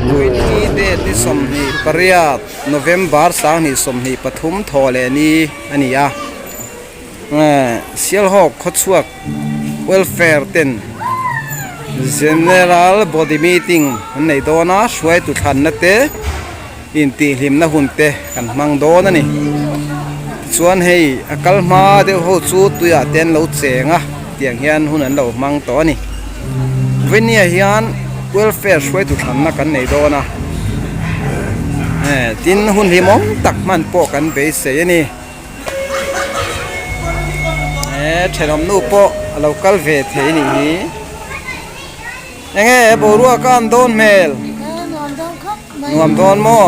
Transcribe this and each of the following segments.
Puitli date ni 28 November 2023 thaw leh ni a ni a, Sialhawk khawchhuak welfare ten General Body Meeting an nei dawn a, hruaitu thlanna te intihhlimna hun te kan hmang dawn a ni. Tichuan hei a kal hma deuh ho chu tuiah te an lo cheng a, tiang hian hun an lo hmang tawh a ni. Vawini ah hian welfare hruaitu thlanna kan nei dawn a, tin hun hlimawm tak hman pawh kan beisei a ni. He thenawm nu pawh a lo kal ve thei a nih hi. Enge boruak a an dawn hmel? Nuam dawn maw?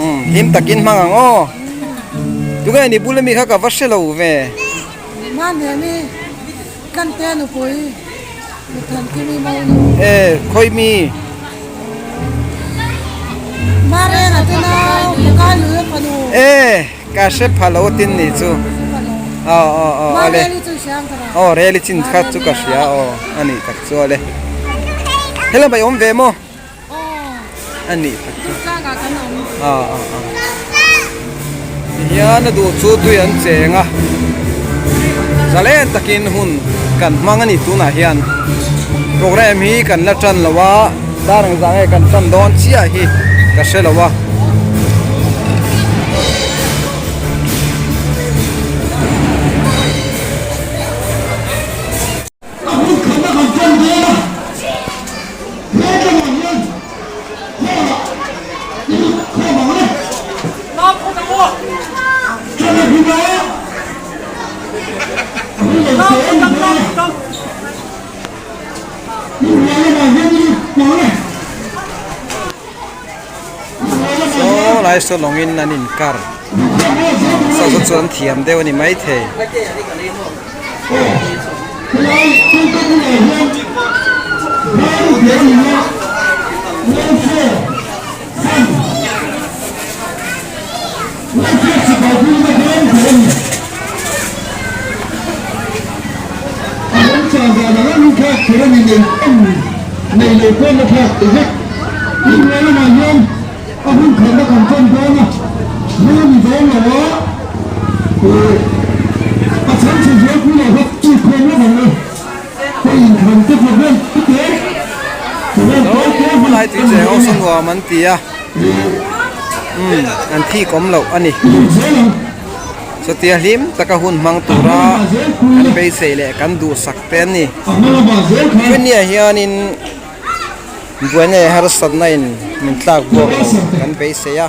Umm hlim takin hmang ang aw. Tunge ni bul ami kha ka va hre lo ve. E khawi mi? E ka hre pha lo tin ni chu. Aw aw aw ale. Aw reli chin kha chu ka hria aw a nih tak chu ale. Helama i awm ve maw? A nih tak chu. A a a. Tihian a duh chu tui an cheng a. Zalen takin hun kan hmang a ni tunah hian. Program hi kan la tan lo a, dar ang zah nge kan tan dawn chiah hi ka hre lo a. A hun khatna kan ṭan dawn a, he tlangah hian hall-ah i lut khawm ang e. Ṭan a hun a, a hun lo te a ni dawn a, i rual lamah hian i lut hmang e. Saw lai saw lawngin an inkar saw saw chu an thiam deuh a ni maithei. Inhnuai lamah hian a hun khatna kan ṭan dawn a, hmun a ni dawn lo a, ih a chhangchhe zualpui lah kha chu khawm lawk ang e, hei inthlan te program te program tawi tawi hman Lai tui cheng ho saw nuam an ti a, umm an thik awm loh a ni. Chutia hlim taka hun hmang tura kan beisei leh kan duhsak te an ni. Chutiah hianin. Buaina leh harsatna in min tlak buak lo kan beisei a.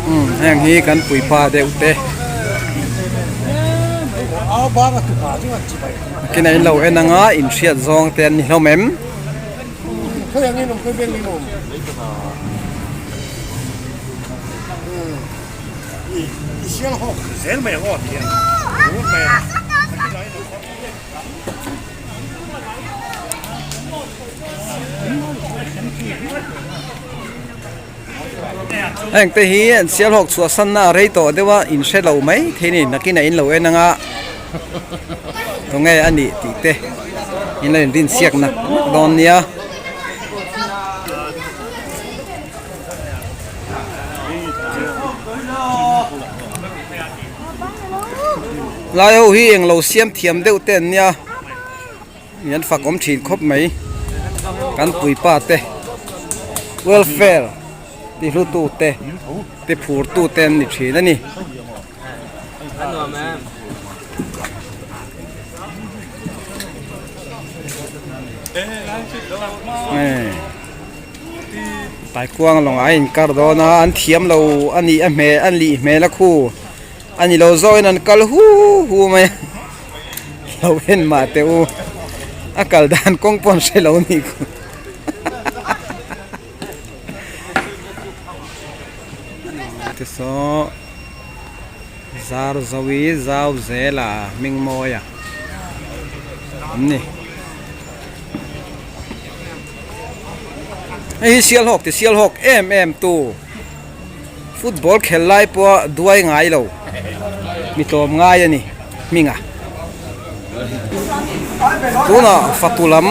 Umm heng hi kan puipa deuh te. Kinah in lo en anga inhriat zawng te an ni hlawm em? Heng te hi an sialhawk chhuah sanna a rei tawh deuh a in hre lo mai thei a ni nakinah in lo en anga tunge a nih tih te in lo inrinsiak nak nak dawn nia. Lai ho hi englo siam thiam deuh te an nia ih an fak awm thin khawp mai kan puipa te welfare ti hlu tu te ti phur tu te an ni thin a ni. Taikuang lawngah a inkar dawn a an thiam lo a nih a hmel a lih hmel a khu a ni lo zawkin an kal hu hu mai a lo en mah teh u a kal dan kawng pawh an hre lo a nih khu te saw zar zo i zau zel a hming mawi a an ni. Hei hi sialhawk ti sialhawk em em tu Football khel lai pawha duai ngai lo mi tlawm ngai a ni hminga. Tunah fatu lam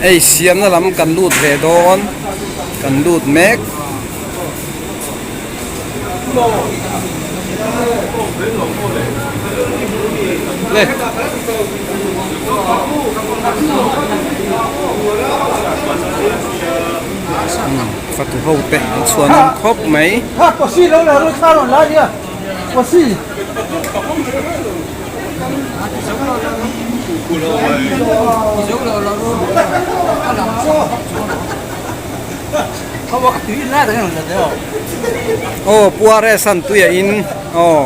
ei siamna lam kan lut ve dawn kan lut mek. Le. Fatu ho te an chhuan awm khawp mai. Aw puares an tui a in aw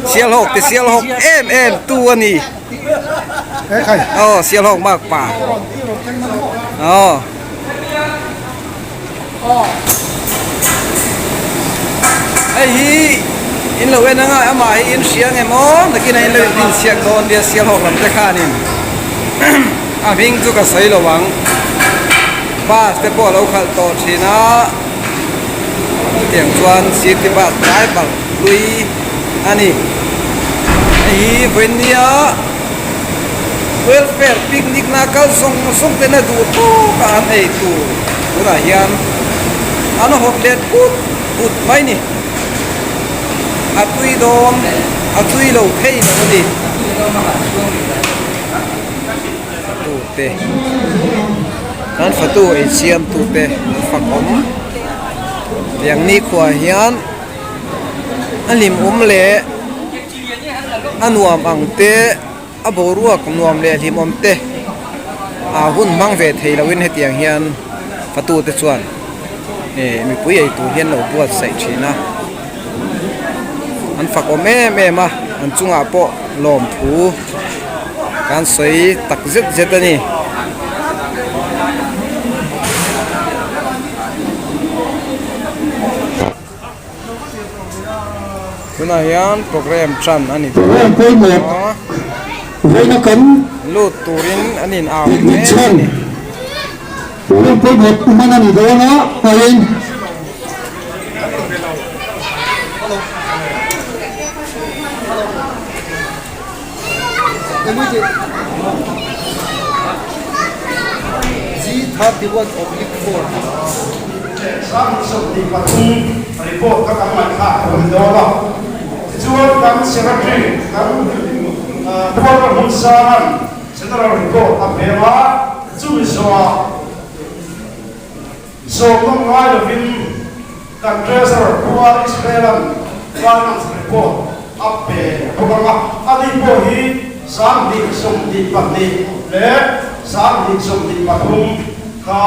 sialhawk te sialhawk em em tu a ni aw sialhawk mak pa aw. Hei hi in lo en anga amah hi in hria ang em aw nakinah in lo inrinchhiak dawn nia Sialhawk lam te khanin a hming chu ka sawi lo ang bus te pawh a lo khalh tawh thin a chutiang chuan city bus driver hlui a ni hei hi vawinia. Welfare picnic na kal zawng zawng ten a duh tawk a an ei tur tunah hian an hawt let put put mai ni. A tui dawn a tui lo thei lo a ni. Fatu te kan fatu ei siam tu te an fak awm tiang nikhua hian a hlim awm leh. A nuam ang te a boruak nuam leh hlimawm te ah hun hmang ve thei loin hetiang hian fatu te chuan eh mipui ei tur hian lo buatsaih thin a an fak awm em em a an chungah pawh lawmthu kan sawi tak zet zet a ni. Tunah hian program tan a ni dawn a, lut turin an in au mek a ni. 24 report kha kan ngaihthlak tur a ni dawn a, tichuan kan Secretary kan Pualram Hmunsanga'n General Report a pem a, chumi zawhah Zawm nawm ngai lovin kan Treasurer Pu R Israel-a'n Finance Report a pe bawk ang a, ani pawh hi 2022 leh 2023 kha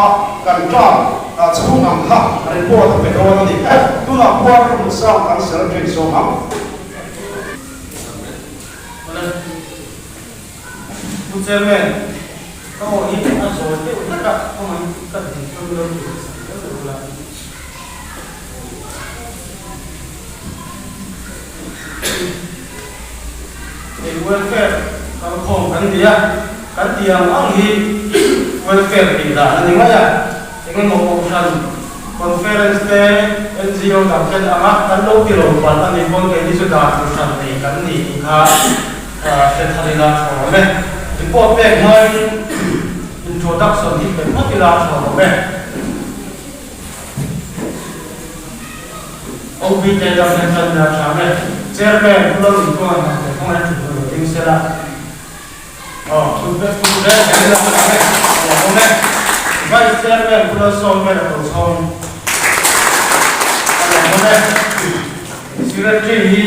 kan term chhung ang kha report a pe dawn a ni. Tunah Pu R Hmunsang kan Secretary zawm ang. Pu Chairman, ka aw hi a zawi deuh hlek a, kawngin ka din theuh lo tih ka sak deuh deuh la. Hei welfare kalkhawm kan ti a, kan tih ang ang hi welfare tih dan a ni mai a, engemaw kohhran conference te NGO dang ten anga kan lo ti lo palh a nih pawn keini chu dan kohhran nei kan ni tih kha Hre thar ila tha awm e. Report pek hmain introduction hi pe phawt ila tha awm e. OB te dam hian tan ila tha awm e. Chairman Pu Lalnuntuanga hna thawh kawng hian thutna lo ding sela. Aw, thutna thut reng reng ila tha awm e. A lawm awm e. Vice Chairman Pu Lalsawmvela Tochhawng a lawm awm e. Secretary hi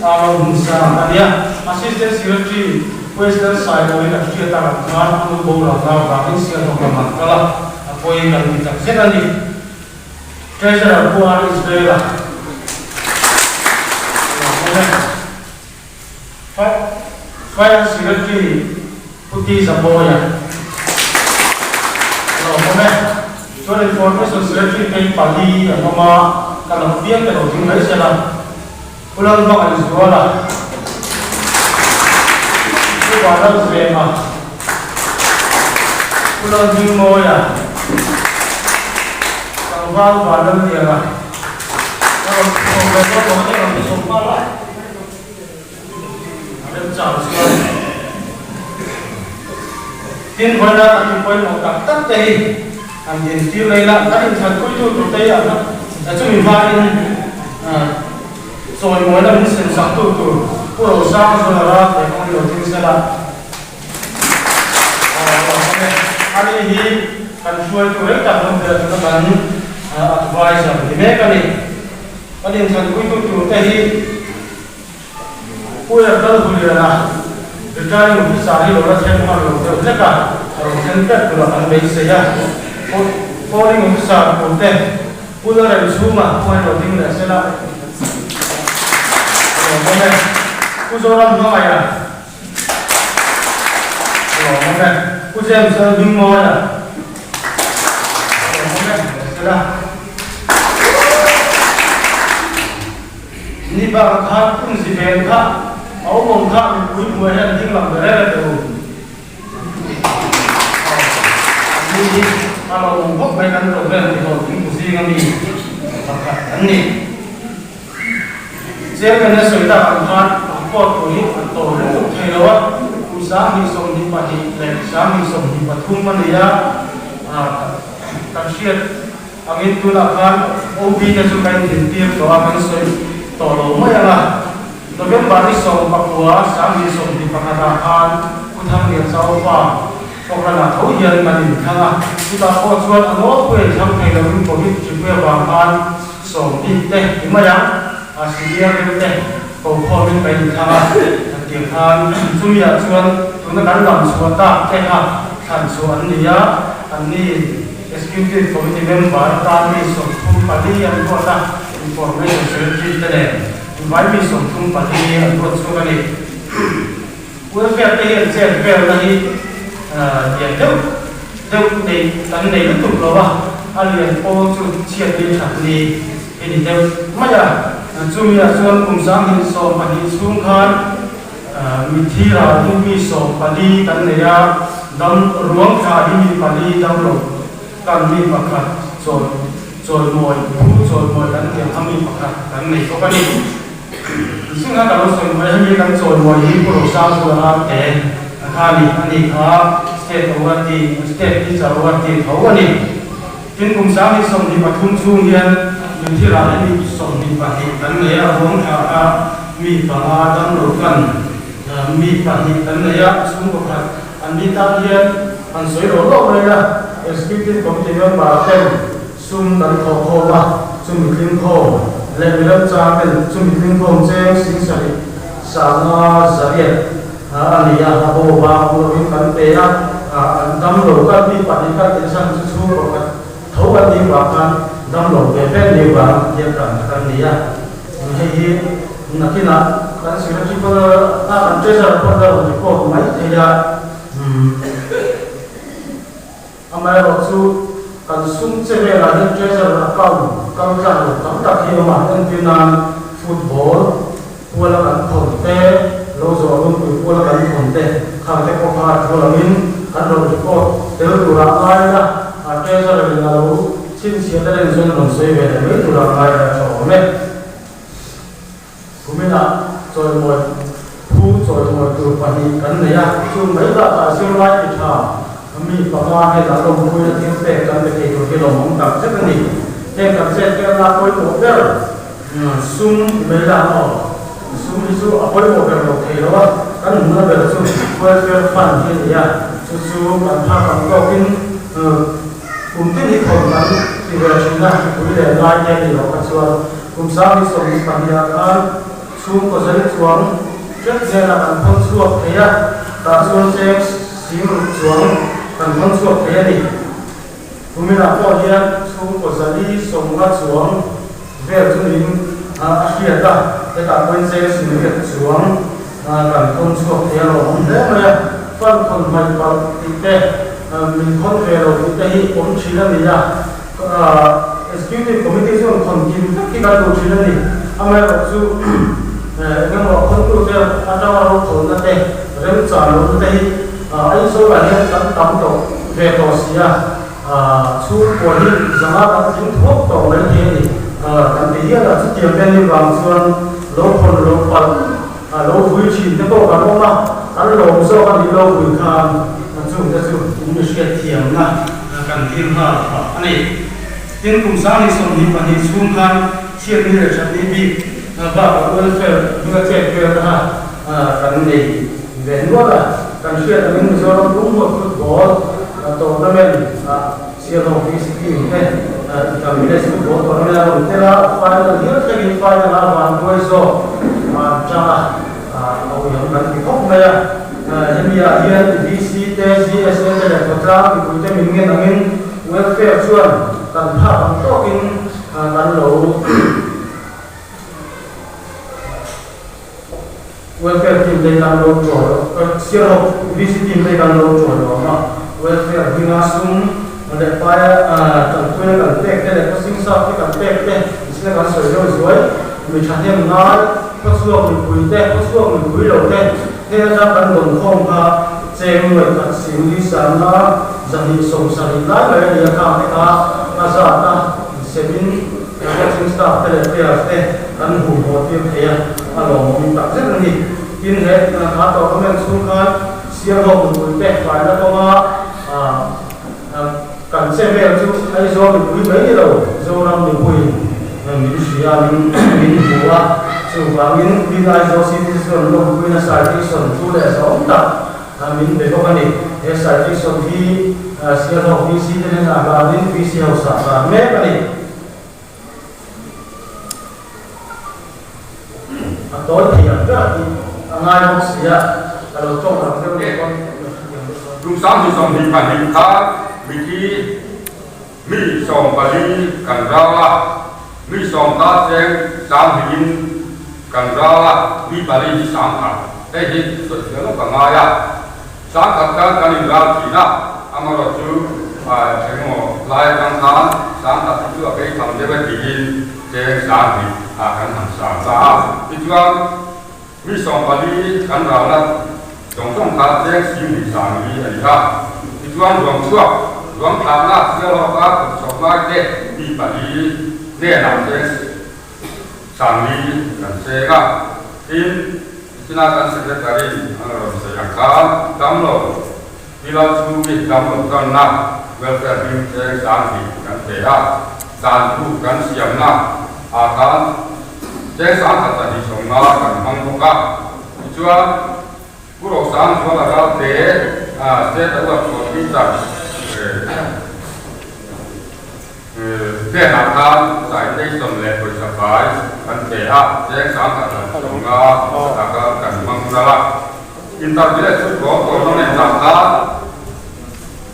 Aaron Hmunsang a nia. Assistant Secretary Western Sailoin a hriat a rak khan a nu boral na vangin Sialhawk lamah an kal a, a pawi kan ti tak zet a ni. Treasurer Pu R Israel-a a lo awm e. Finance Secretary Pu T Zamawia a lo awm e. Chuan Information Secretary te hi pali an awm a, ka lam piang te lo ding mai sela. Pu Lalhmangaihzuala, Pu Vanlalzema, Pu Lalhmingmawia, Tlangval Vanlalliana. Rawn sawm ve dawn lo ania rawn sawm nghal a. A remchang chuan tin vawiina kan inpawimawh tak tak te hi han dintir lei la, kan inthlanpuitu tur te hi a chumi hmain chawimawina min semsaktu tur Pu Rosang Zuala te kawng lo thleng sela. Ani hi kan hruaitu reng tak awm ve tuna kan advisor ni mek a ni. Kan inthlanpuitu tur te hi Pu Erdal Huliana, Retiring Officer hi lo la thleng hman lo deuh hlek a, a rawn thleng tep tura kan beisei a. Polling Officer tur te Pu Lalremchhunga khawngaih lo ding leh sela a lawm awm e. Pu Zoram Hmangaih a. Lawm awm e. Pu James a hming mawi a. Lawm awm e. Sela. Ni bak a khan kum zi vel kha a awm awm kha mipui hmuai hian ding lang ber e teh u. Ni hi a lo awm khawp mai kan program ti hlawh tling tu zing ami pakhat an ni. Chairman a sawi tak ang khan report tur hi an tawr lutuk thei lo a, kum 2022 leh 2023 a ni a, kan hriat angin tunah khan OB te chu kan intintir tawh a, kan sawi tawh lo mai ang a. November ni 19 2021 ah khan Pu Thanglian Chaupa Kawkranah tho hian kan inthlang a, chutah pawh chuan a nawlpui an thlang thei loin Covid hripui avang khan Sawmhnih te ni mai ang, a senior deuh te ko khawmin ka inthlang a, an tih khan chumi ah chuan tuna kan lam chhuah tak te kha thlan chhuah an ni a, an ni Executive Committee member tan mi 34 an ruat a, Information Secretary te nen invai mi 34 an ruat chhuak a ni. Welfare te hian chet velna hi lian deuh deuh nei kan nei lutuk lo a, a lian pawl chu chhiat ni that ni hi ni deuh mai a. Chumi ah chuan kum 2012 chhung khan mithi ral hi mi 14 kan nei a, dam ruang thla hi mi pali dam lo kan mi pakhat chawi chawimawi phu chawimawi kan tiang kha mi pakhat kan nei bawk a ni. Chunga ka lo sawi mai hemi kan chawimawi hi Pu Rosang chu a ram te a kha ni a ni kha state awardee state teacher awardee tho a ni. Tin kum 2023 chhung hian Mithira hi mi 22 kan nei a, ruang thla kha mi panga damlo kan mi pahnih kan nei a, chhungkaw khat an ni tan hian han sawi rawh rawh mai a, Executive Committee member ten Sum kan thawh khawm a, chumi tling khawm leh mi ramchang ten chumi tling khawm cheng 7000 zariat a ni a, a bo vang awm lovin kan pe a, an dam lo kal mi pahnih kal tih chhan chu chhung pakhat tho an nih vang khan dam lo ve ve ni vang hian kan kan ni a, hei hi nakinah kan secretary pawn a kan treasurer pawn a rawn report mai thei a. Amaherawhchu, kan sum che velah hian treasurer account kal tlang lo tam tak hi a awm a, entir nan football puala kan thawn te, lo zawh lungpui puala kan thawn te, khang te pawh kha a thu langin kan rawn report tel turah ngai ila, a treasurer in a lo chhinchhiah te len chuan rawn sawi ve leh mai turah ngai ila tha awm e. Kuminah chawimawi phu chawimawi tur pahnih kan nei a, chung mai bakah zirlai ti tha mi panga hnenah lawmpuina thil pek kan pe thei tur hi lawmawm tak zet a ni. Heng kan chet velna pawimawh ber sum mai lah maw? Sum hi chu a pawimawh ber lo thei lo a, kan hmuhna ber chu welfare fund hi a ni a, chu chu kan phak ang tawkin kum tin hi thawn kan ti ve thin a, mipui leh lai te a ni loh kha chuan Kum 2022 ah khan chhungkaw zali chuang ṭep hnenah kan thawn chhuak thei a, tah chuan cheng 60,000 chuang kan thawn chhuak thei a ni. Kuminah pawh hian chhungkaw zali 50 chuang vel chu niin a hriat a, hetah pawhin cheng 80 chuang kan thawn chhuak thei a lawmawm hle mai a. Fund thawn hmaih palh tih te, min thawn ve lo tih te hi awm ṭhin a ni a. Executive Committee chuan khawn kim vek hi kan duh thin a ni. Amaherawhchu engemaw khawntute atanga rokhawlna te, remchan lohna te hi Aizawlah hian kan tam tawh ve tawh si a, chhungkua hi zanga kan tling thuak tawh mai thei a ni. Kan ti hial a, chutiang te ni vang chuan lo khawn lo palh a lo vui thin te pawh kan awm a, kan lawm zawk a nih lo vui khan chung te chu in mi hriatthiamna kan thil nghal phah a ni. Tin, kum 2022 chhung khan chhiatni leh thatni bik bakah welfare hminga chet vel kha kan nei ve nual a, kan hriat angin Mizoram pumhuat football tournament ah Sialhawk VC team te Ikam Village football tournament a rawn tel a, final hial thlengin final ah vanduai zawk an tang a, a uiang kan ti khawp mai a. Hemi ah hian VC te, GSA te leh khawtlang mipui te min ngen angin welfare chuan kan phak ang tawkin kan lo Welfare team te kan lo tuah Sialhawk VC team te kan lo tuah nuam a, welfare hminga sum leh paia tanpuina kan pek te leh khawsing sap te kan pek te zina kan sawi deuh zuai, mi thahnem ngai, khawchhuak mipui te, khawchhuak mipui lo te heng atang kan dawn khawm kha cheng nuaih khat singli sangna 270 lai mai a ni a, khang te kha a zat a insemin Coaching staff te leh players te kan hmuh haw tir thei a, a lawmawm tak zet a ni. Tin, he kha tournament chhung khan Sialhawk mipui te faina kawnga kan che vel chu Aizawl mipui mai ni lo, Zoram mipui min hria min min hmu a, chuvangin Clean Aizawl City chuan lawmpuina citation thu leh zawng tak min pe bawk a ni. He citation hi Sialhawk VC te hnenah hlanin VC hausa hlan mek a ni. A tawi thei ang ber tih a ngai bawk si a, ka lo tawng rang deuh leh pawn ka hrethiam deuh dawn. Tum 2022 kha mithi mi 14 kan ral a, mi sawm ta cheng sanghiin kan ral a, mi pali hi sangkhat. Hei hi sawifiah lawk a ngai a. 10,000 tan kan inral thin a, amaherawhchu engemaw lai atang khan 10,000 hi chu a bei tham deuh e tiin cheng 20,000 ah kan han sang ta a. Tichuan mi 14 kan ralna zawng zawng kha cheng 10,000 sang hi a ni a. Tichuan ruang chhuak, ruang thlahna Sialhawka kut chhawk lai te mi pali hnenah cheng 40 kan cheng a. Tin, China kan Secretary an rawn sawi ang khan damlo Pilar chhungi damlo tanna welfare hming cheng 20,000 kan pe a, dan thu kan siamna ah khan cheng 10,250 kan hmang bawk a. Tichuan Pu Rosang chuan a ral te State Award for Teacher Hnenah khan citation leh pawisa fai kan pe a, cheng 10,050 taka kan hmang ral a. Intervillage football tournament ah khan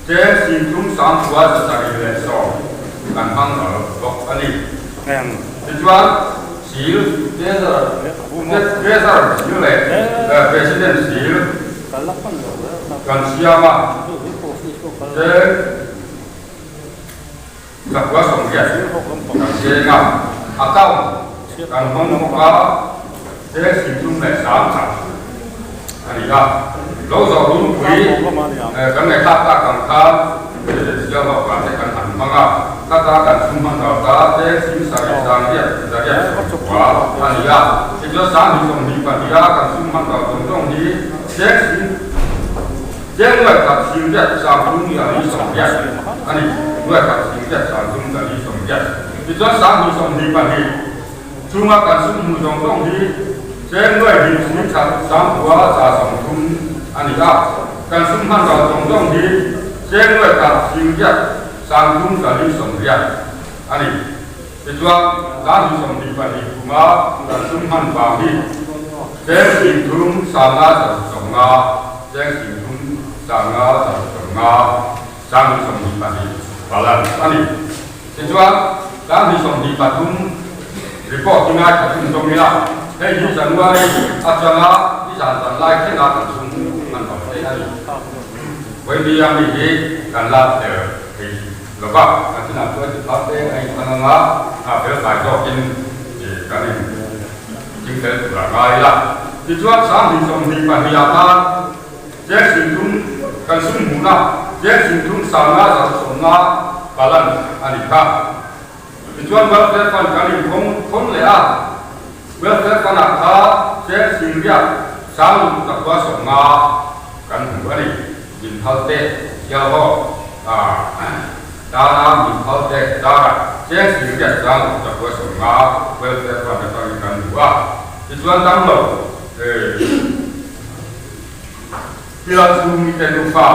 cheng 33,710 kan hmang ral bawk a ni. Tichuan, Seal, Treasurer Seal leh President Seal kan siam a, cheng. 980 kan cheng a, account kan hmang bawk a, cheng 33,000 a ni a. Lo zawh lungpui kan ngaihthlak tak ang khan Sialhawk ah te kan han hmang a, khata kan chhung hman dal ta cheng 78,890 a ni a. Tichuan 2022 a kan chhung hman dal zawng zawng hi cheng sing Cheng 4,838 a ni. 4,838. Tichuan 2022 chhunga kan sum hmuh zawng zawng hi cheng 2,9,930 a ni a. Kan sum hman ral zawng zawng hi cheng 4,8,380 a ni. Tichuan 2022 kuma kan sum hman vang hi cheng 3,950, cheng 3,950, 2022 balance a ni. Tichuan 2023 report hi ngai kha thung zawng ila, hei hi January atanga nizan zan lai thlenga kan sum hman vang thei a ni. Vawinia mi hi kan lak tel thei Lo va, kan chinah chuan ti thar te a inthlang anga a fel fai zawkin kan in ching fel tur a ngai ila. Tichuan 2022 ah khan cheng 30 kan sum hmuhna cheng 33,150 balance a ni kha. Tichuan welfare fund kan inkhawm khawn leh a, welfare fund ah kha cheng singriat sang luk takua 50 kan hmu a ni. Min phal te Sialhawk tana min phal te zarah cheng singriat sang luk takua 50 welfare fund atangin kan hmu a. Tichuan damlo Thila chu mite nufa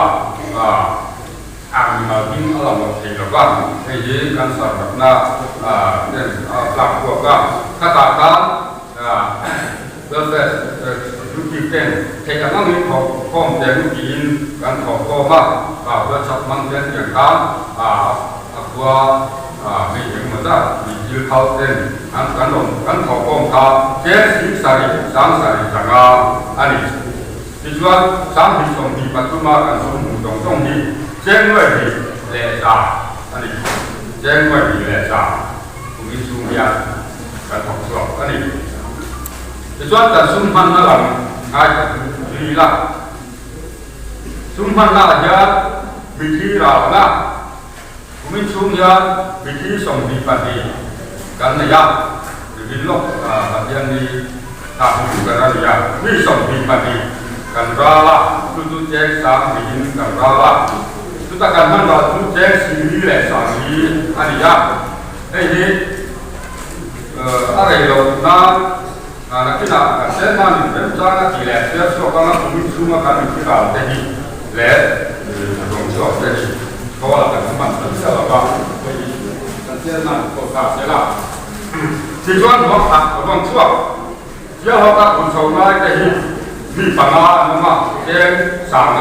ang mimal hming a lang lo thei lo va, hei hi cancer natna ten a tlak chhuak a, khatah khan welfare executive ten theih ang angin thawk khawm teh u tiin kan thawk khawm a, WhatsApp hmang ten tiang khan a khua mi engemaw zat mi thil thau ten an kan rawn kan thawk khawm kha cheng 70 70 sanga a ni. Tichuan, 2023 a kan sum hmuh tawng tawng hi cheng nuai hnih leh za a ni. Cheng nuai hnih leh za kum inchhung hian kan thawk chhuak a ni. Tichuan, kan sum hmanna lam ngaithla zui ila. Sum hmanna ah hian mithi ralna kum inchhung hian mithi 22 kan nei a, Rivin lawk Pathian ni tha hmu kan a ni a, mi 22 kan ral a, chu chu cheng sang hnihin kan ral a, chuta kan hman ral chu cheng 40 leh 40 a ni a, hei hi a rei loh nan nakinah kan chenmanin remchang a tih leh chhiar chhuak anga kum inchhunga kan mithi ral te hi leh rawn chhuak te hi kawla kan hman ta chiah lo va, hei hi kan chenman pawh ta se la. Tichuan ruang khat a rawn chhuak. Sialhawk a kun chho ngai te hi mi panga an awm a, cheng 5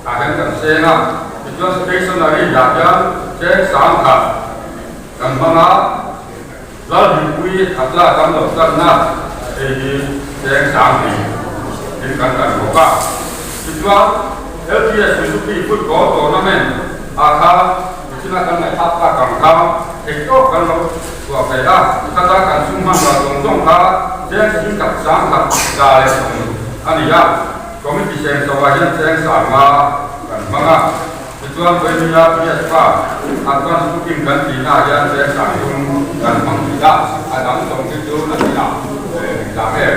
tah hian kan seng a. Tichuan stationary ah hian cheng 10,000 kan hmang a, Lalhlimpui a tla tam lo tanna hei hi cheng 20 in kan kan bawk a. Tichuan LTS Suzuki Football Tournament ah khan Nichina kan ngaihthlak tak ang kha theihtawp kan lo chhuah ve a, khata kan sum hman ral zawng zawng kha cheng 10,000 10,000 za leh sawm a ni a, committee seng chauhah hian cheng 50 kan hmang a, tichuan Vawimia PS pa advance booking kan tihna ah hian cheng 30 kan hmang tih a, a dang zawng hi chu nakinah engzah nge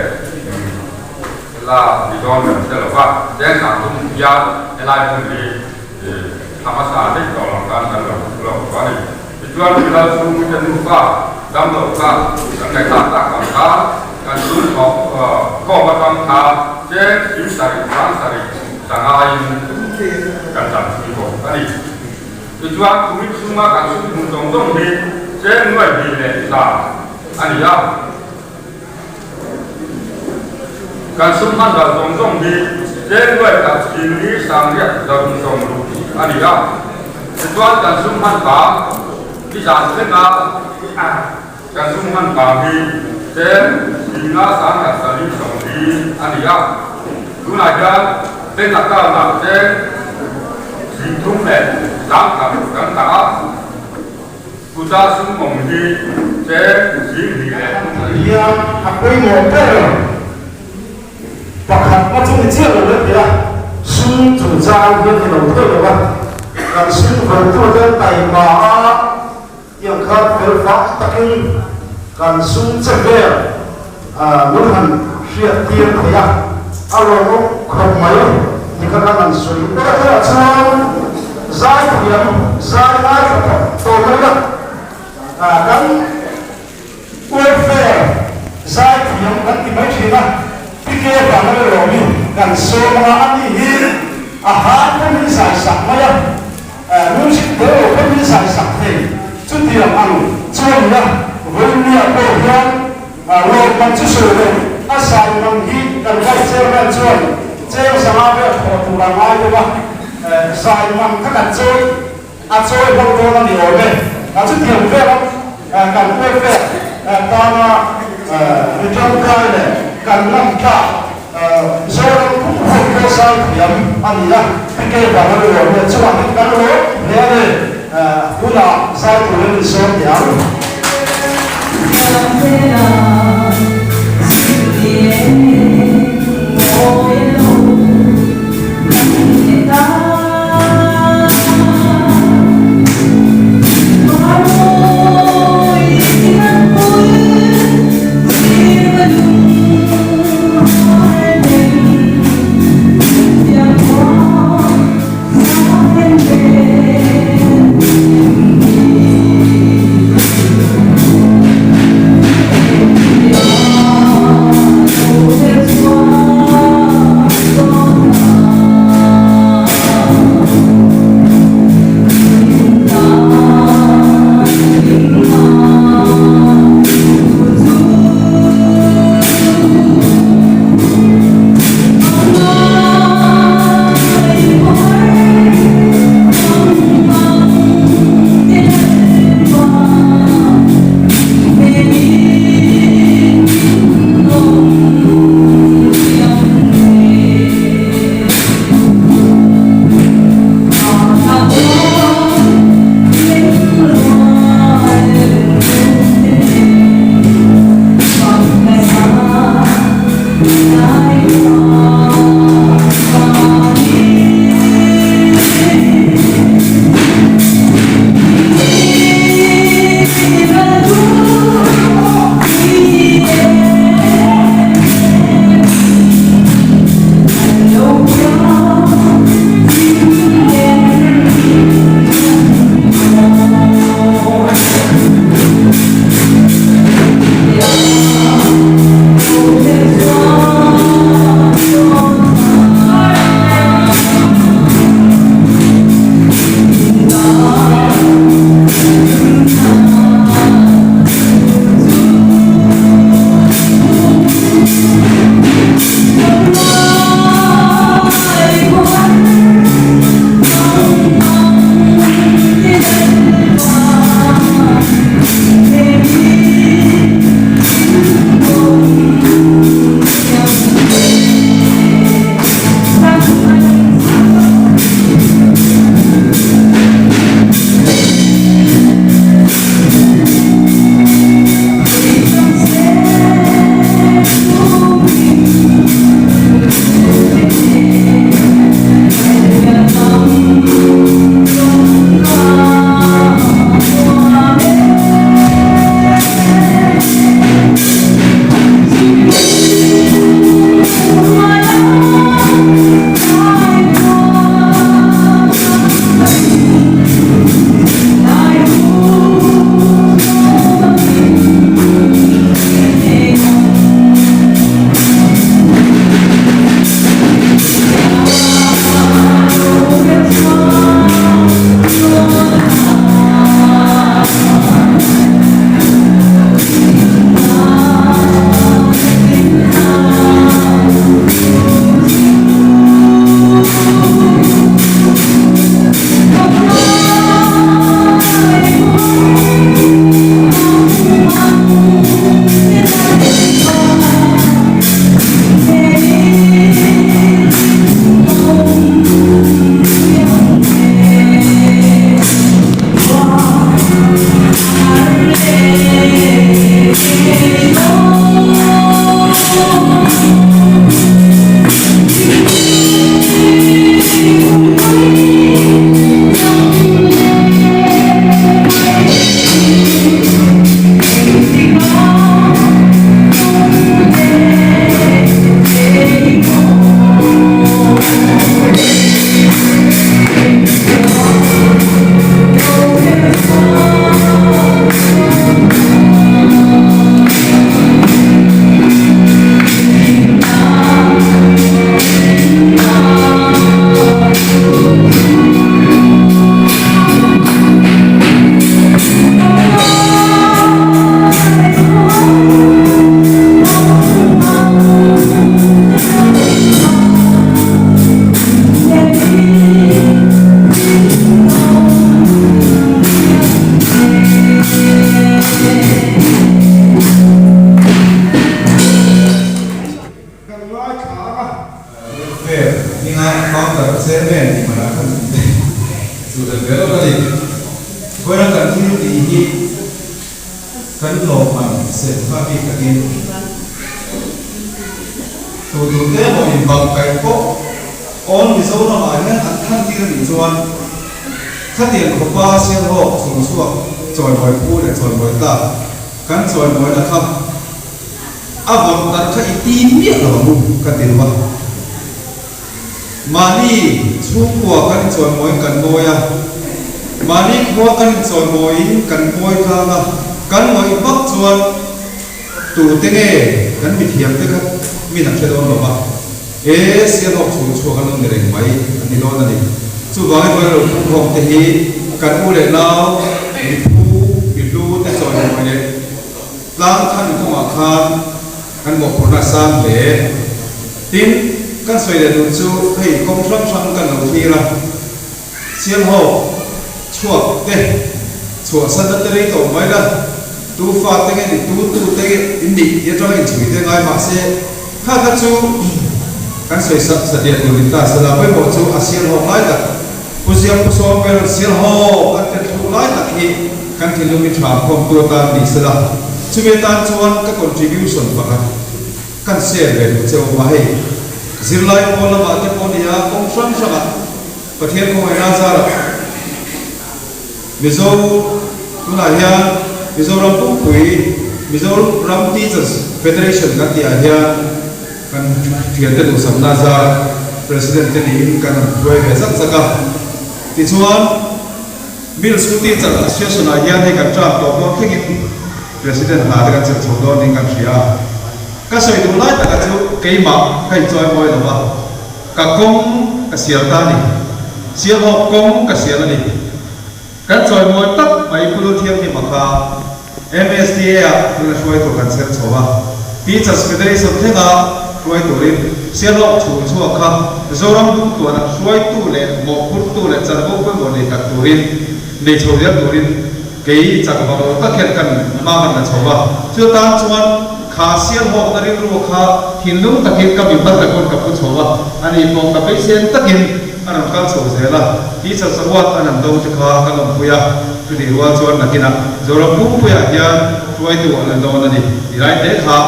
la ni dawn kan hre lo va, cheng 30 hian helai hmun hi Thla hmasa daih tawh lo khan kan lo lawk tawh a ni. Tichuan Bilal chhungte nufa dam lo kha kan ngaihthlak tak ang kha kan chhun thawk khawm atang kha cheng 70 70 sangaiin kan dam thui bawk a ni. Tichuan kumin chhunga kan sum hmuh zawng zawng hi cheng nuai hnih leh za a ni a. Kan sum hman ral zawng zawng hi cheng nuai khat 40 sangriat zarung 60 a ni a. Tichuan kan sum hman vang nizan thlenga kan sum hman vang hi cheng 50 sangkhat 40 40 a ni a. Tunah hian bank account ah cheng 30 leh 10,000 kan dah a. Kuta sum awm hi cheng 20 leh a ni. Hian a pawimawh ber pakhat na chu ni chiah lo le tia sum chungchang hian ni lo thei lo a, kan sum vawrtu te taima a tiang khan fel fak takin kan sum che vel min han hriat tir thei a, a lawmawm khawp mai ni kha kan han sawi ber a chuan zai thiam zai ngai tha tawh tawh mai a, kan welfare zai thiam kan ti mai thin a, PK vang a lawm in kan sawm a, ani hi a han pawh min zai sak mai a, music tel lo pawh min zai sak thei, chutiang ang chuan nia Vawinia pawh hian Lawm man chu sawi lo, a zai man hi kan vice chairman chuan cheng 500 vel thawh tur a ngai deuh a, zai man kha kan chawi a chawi hmang dawn a ni awm e. Chutiang vela kan welfare tana mi tangkai leh kan ngam tlak Zoram pum huap pawh zai thiam a ni a, PK Vanlalrualhmel chungah hian kan lawm hle a ni. Tunah zai turin min sawm teh ang. Vawiina kan thil tih hi kan lawmman sem kha bik takin tu tu te emaw inbangkaih pawh awn Mizoram ah hian an than tir anih chuan khatiang khawpa Sialhawk chhungchhuak chawimawi pu leh chawimawi tlak kan chawimawina kha a vawrh darh kha i ti miah lo ang u ka ti lo a. Mahni chhungkua kan inchawimawiin kan mawi a, mahni khua kan inchawimawiin kan mawi tlang a, kan ngawih hmak chuan tute nge kan mithiamte kha min an hre dawn lo va, e Sialhawk chhung chhuak an lo ni reng mai an ni dawn a ni. Chuvangin vawi lo phungkhawm te hi kan u leh nau, miphu, mihlu te chawimawi leh Tlang than kawngah khan kan mawhphurhna a sang hle. Tin, kan sawi leh duh chu hei kawng hrang hrang kan lo thlir a, Sialhawk chhuak te chhuahsan na te rei tawh mai la, tu fa te nge ni, tu tu te nge in nih tih atanga inchhui te ngai mahse kha kha chu kan sawi sak satliah tur ni ta sela pawimawh chu a Sialhawk lai tak Pu Ziang Pu Sawm ber Sialhawk an tet thluk lai tak hi kan thinlung i tha khawmtu atan ni sela, chumi atan chuan ka contribution pakhat kan share ve duh che awm a, hei zirlai pawl lamah te pawh nia kawng hrang hrangah Pathian khawngaihna zarah Mizo tunah hian Mizoram pumpui Mizoram Teachers Federation kan tihah hian Kan thiante duhsakna zar President te niin kan han hruai ve zak zak a. Tichuan, Middle School Teacher Association ah hian hei kan term tawp dawn thlengin President hna te kan chelh chho dawn niin kan hria a. Ka sawi duh lai taka chu keimah ka inchawi mawi lo va, ka kawng ka sial ta a ni. Sialhawk kawng ka sial a ni. Kan chawimawi tak mai Pu Luthianghima kha MSDA ah tuna hruai tur kan chher chho a, Teachers Federation thlenga hruai turin Sialhawk chhung chhuak kha Zoram bungtuana hruaitu leh mawhphurtu leh chanvo pawimawh nei tak turin nei chho zel turin kei chak vang lo tak hian kan hma kan la chho a. Chu atan chuan kha Sialhawkna rilru kha thinlung takin ka mi hmasa pawn ka pu chho a, ani pawh ka beisen takin A rawn kal chho zel a, teachers award an han dawng te kha ka lawmpui a, chutih rual chuan nakinah Zoram pumpuiah hian hruaitu an la dawn a ni ti lai te kha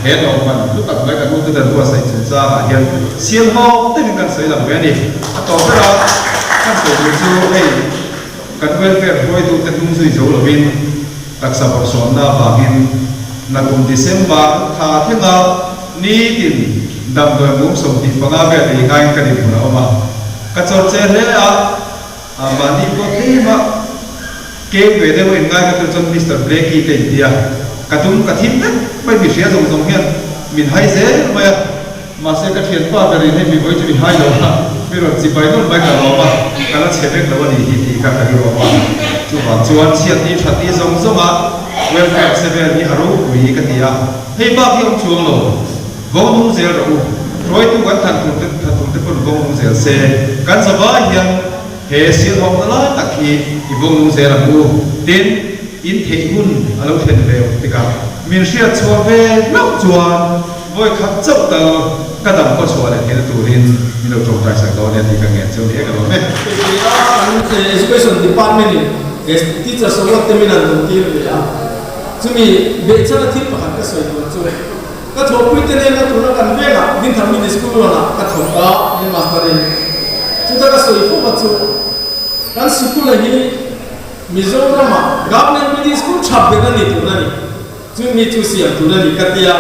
he lawmman hlu tak mai kan ute dan buatsaih chungchangah hian siam hawk deuhin kan sawi lang ve a ni. A tawp bera kan sawi tur chu hei kan welfare hruaitute hnung zui zo lovin taksa bawrhsawmna avangin nakum December thla thlenga Nitin damdawi mum 25 vel ei ngaiin ka dinhmun a awm a, ka chawr che hle a, mahni pawh tlem a keng ve deuh a inngai ka tur chuan Mister Blakey te inti a, ka tum ka thim vek mai mi hria zawng zawng hian min hai zel mai a, mahse ka thianpa berin hei mi vawi chu mi hai lo a, mi rawn chi bai nawlh mai ka lawm a, ka la chhe vek lo a nih hi tih kha ka rilru a, chuvang chuan chhiatni thatni zawng zawnga welfare che vel hi a ropui ka ti a. Hei bak hi awm chuang lo, vawng nung zel rawh u. Hruaitu kan than tur te tha tur te pawn vawng nung zel se, kan zavai hian he silhawkna lai tak hi i vawng nung zel ang u. Tin, in theih hun a lo thlen ve awm tikah min hriat chhuah ve hlauh chuan vawi khat chauh tal ka dam kaw chhuah leh theihna turin min lo tawngtai sak dawn nia tih ka ngen chu ni e ka lawm e. Hei kan Education Department in Teachers Award te min han dawn tir ve a. Chumi behchhana thil pakhat ka sawi tur chu ka thawhpuite nena tuna kan vengah Dinthar Middle School ruanah ka thawk a, headmaster in. Chuta ka sawi fo va chu kan sikula hi Mizoramah Government Middle School tha ber a ni tur a ni, chumi chu siam tur a ni ka ti a.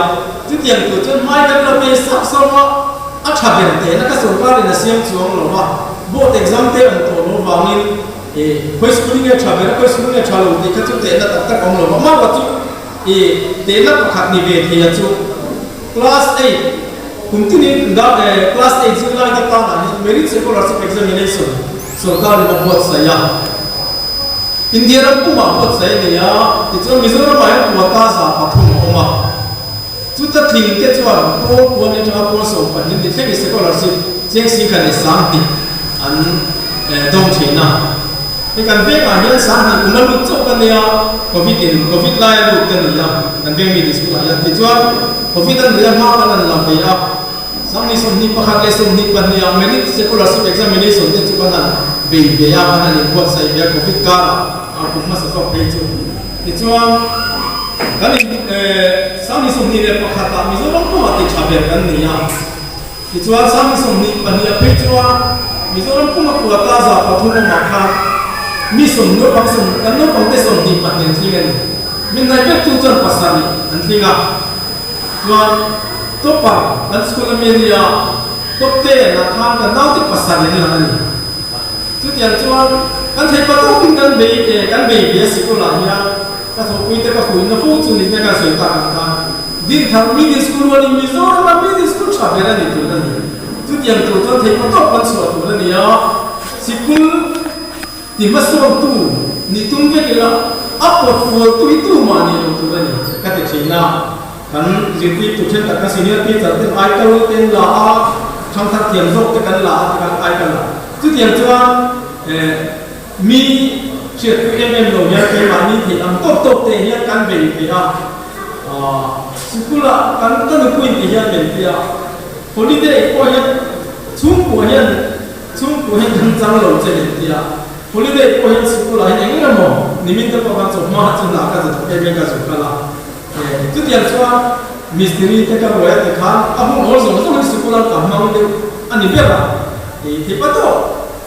Chutiang tur chuan hmai kan la pe sap sap a, a tha ber tehna ka sorkarin a siam chuang lo va, board exam te awm tawh lo vangin E, khawi school nge tha ber a, khawi school nge tha lo tih kha chu tehna tak tak a awm lo va. Mah chu e, tehna pakhat ni ve thei a chu class eight kum tinin da e, class eight zirlai te tanah hian merit scholarship examination sorkar in a buatsaih a. India ram pumah buatsaih a ni a, tichuan Mizoramah hian quota 300 a awm a. Chuta tling te chuan pawl kuan atanga pawl 12 ni thlengin scholarship cheng singkhat leh 2000 an dawng thin a. Hei kan vengah hian 2000 kum a lut chauh ka nia, Covid in Covid lai a lut ka ni a, kan veng mi school ah hian tichuan Covid an ria hma kan han la ve a, 2021 leh 22 ah merit scholarship examination te chu kan han. bei ve a, kan han inbuatsaih ve a Covid karah a kum hmasa zawk phei chu. Tichuan kan in 2021 ah Mizoram pumah ti tha ber kan ni a. Tichuan 2022 ah phei chuan Mizoram puma quota 300 awmah khan mi sawm naupang sawm kan naupang te 22 an tling a ni. Min ngaihpektu chuan pasarih an tling a. Chuan topper kan school ami a nia, top ten ah khan kan naute pasarih an lang a ni. Chutiang chuan kan theih pa tawkin kan bei eh kan bei ve sikul ah hian ka thawhpui te ka fuihna fo chu ni te kan sawi tak ang khan Dinthar Middle School rualin Mizoram a Middle School tha ber a ni tur a ni. Chutiang tur chuan theih pa tawk kan chhuah tur a ni a, sikul ti hmasawntu nih tum vek ila a pawt fual tu hi tumah ni lo tur a ni ka ti thin a. Kan zirtirtu thenkhat kan senior teacher ten aikal te an la a, thangthar thiam zawk te kan la a ti khan aikal a. Chutiang chuan mi hriatpui em em lo hian keimahni theih ang tawk tawk te hian kan bei thei a. Sikula kan ka nupuiin ti hian min ti a, holiday pawh hian chhungkua hian chhungkua hian kan chang lo che min ti a, holiday pawh hian sikulah hian eng emaw nimin te pawh khan chawhma chu hna ka zu thawk em em ka zu kal a. Chutiang chuan mistiri te ka ruai a ti khan a hun awl zawng zawng hi sikul an ka hmang deuh a ni ber a, theih pa tawh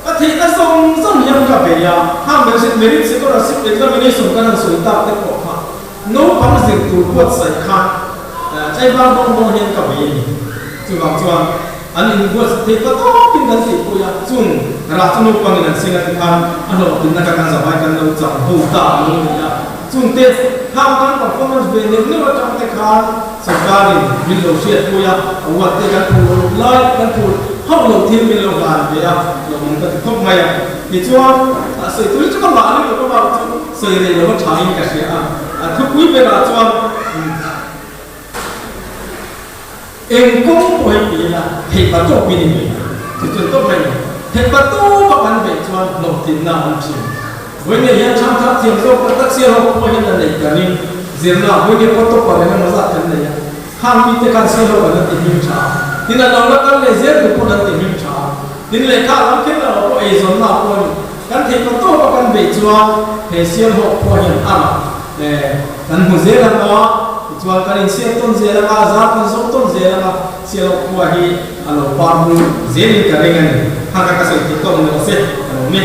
ka theihna zawng zawng hian ka bei a, khang merit merit scholarship examination kan han sawi tak te pawh kha naupang zir tur buatsaih khan tlaivar dawng dawng hian ka bei a ni. Chuvang chuan an inbuatsaih theih pa tawpin kan tihpui a, chung rah chu naupangin an seng a ti khan a hlawhtlinna kha kan zavai kan lo chang ho ta a lo ni a. Chungte khang kan performance ve neuh neuh atang te khan sorkarin min lo hriatpui a, award te kan phur lai kan phur hauh lo thil min lo hlan ve a, lo awm ka ti khawp mai a. Tichuan, sawi tur hi chu ka mah lutuk avang chu sawi rei lo a thain ka hria a, a thupui berah chuan Eng kawng pawh hi ti ila theihpa tawp in i bei a, chu chuan tawp mai lo. Theihpa tawpa kan beih chuan hlawhtlinna a awm thin. Vawiin hian chhangthar thiam zawk tak tak sial ho pawh hian a neih ka ring. Zirna vawiin pawh topper eng emaw zat kan nei a, khang mite khan sial ho an ti hming tha a, tin a lo la kal leh zel tu pawn an ti hming tha a, tin lehkha lam kher lo pawh eizawnna pawh a ni. Kan theihpa tawpa kan beih chuan he sial ho pawh hian a rah. Kan hmu zel ang a, tichuan kan insiam tawn zel ang a, zar kan zawh tawn zel ang a, Sialawk khua hi a lo par bul zelin ka ring a ni. Kha kha ka sawi thei tawk ni rawh se, ka lo mi.